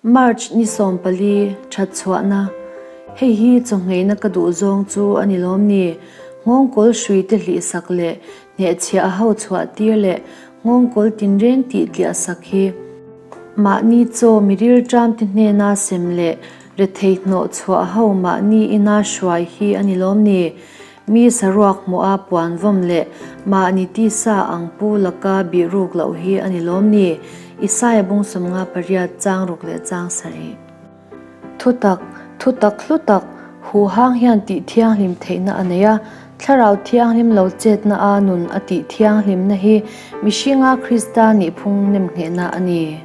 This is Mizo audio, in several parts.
March ni 14, That chhuahna, Hei hi chawngheina ka duh zawng chu a ni lawm ni? Nghawngkawl hrui te hlih sak leh hnehchhiah a ho chhuah tir leh nghawngkawl tinreng tih tliah sak hi mahni chaw mi rilṭam te hnena sem leh rethei hnawh chhuah ho mahni ina hruai hi a ni lawm ni? Mi saruak hmuh a puan vawm leh mahni tisa ang pu laka bih ruk loh hi a ni lawm ni? Isaia bung 58 chang ruk leh chang sarih. Thutak, thutak hlu tak, huhang hian tih thianghlim theihna a nei a, Thlarau Thianghlim lo chetna a nun a tih thianghlimna hi mihringa Krista nihphung nemnghehna a ni.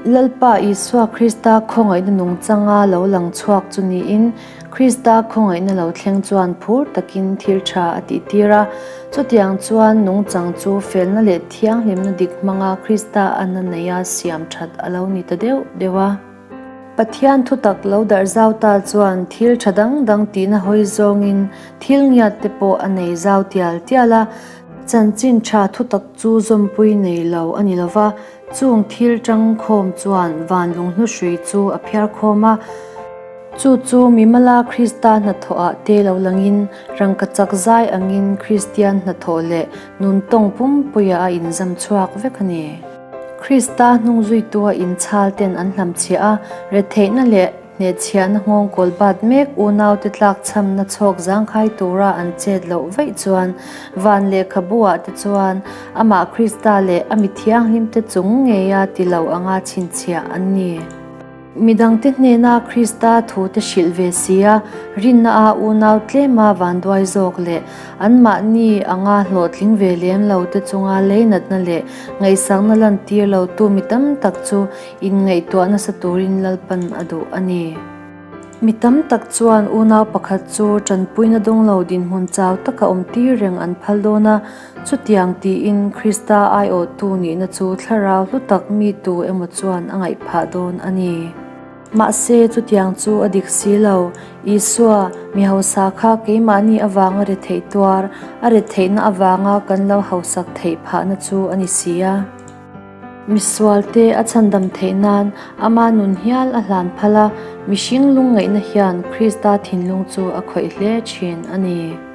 Lalpa Isua Krista khawngaihna nungchanga lo lang chhuak chu niin, Krista khawngaihna lo thleng chuan phur takin thil tha a tihtir a. Chutiang chuan nungchang chu felna leh thianghlimna dik hmanga Krista anna neia siam that a lo ni ta deuh deuh a. Pathian thutak lo darh zau ta chuan thil tha dang dang tihna hawi zawngin thil ngiat te pawh a nei zau tial tial a. Chanchin tha thutak chu zawmpui nei lo a ni lova, Chung thil tangkhawm chuan van lunghnu hrui chu a phiar khawm a, chu chu mimala Krista hnathawhah te lo langin rangkachak zai angin Kristian hnathawh leh nun tawng pumpuia a inzam chhuak vek a ni. Krista hnungzuitua inchhal ten an hlamchhiah a, retheihna leh Hnehchhiahna nghawngkawl bat mek unaute tlakchhamna chhawk zangkhai tura an chet loh vaih chuan van lehkhabu-ah te chuan amah Krista leh a mi thianghlimte chung ngeia ti lo anga chhinchhiah an ni. Midangte hnena Krista thute hrilh ve si a, rinna-a unau tlema vanduai zawk leh anmahni anga hlawhtling ve lem lote chunga leinatna leh ngaihsakna lantir lotu mi tam tak chu Inngaihtuah nasa turin Lalpan a duh a ni. Mi tam tak chuan unau pakhat chu tanpuina dawng lo dinhmun chau taka awm tir reng an phal dawn a, chutiang tiin Krista aiawhtu nihna chu thlarau hlu tak mi tu emaw chuan a ngaih phah dawn a ni. Mahse, chutiang chu a dik si lo. Isua, mi hausa kha keimahni avanga retheih tuar, a retheihna avanga kan lo hausak theih phahna chu a ni si a. Misualte a chhandam theih nan ama nun hial a hlan phal a, mihring lungngaihna hian Krista thinlung chu a khawih hle thin a ni.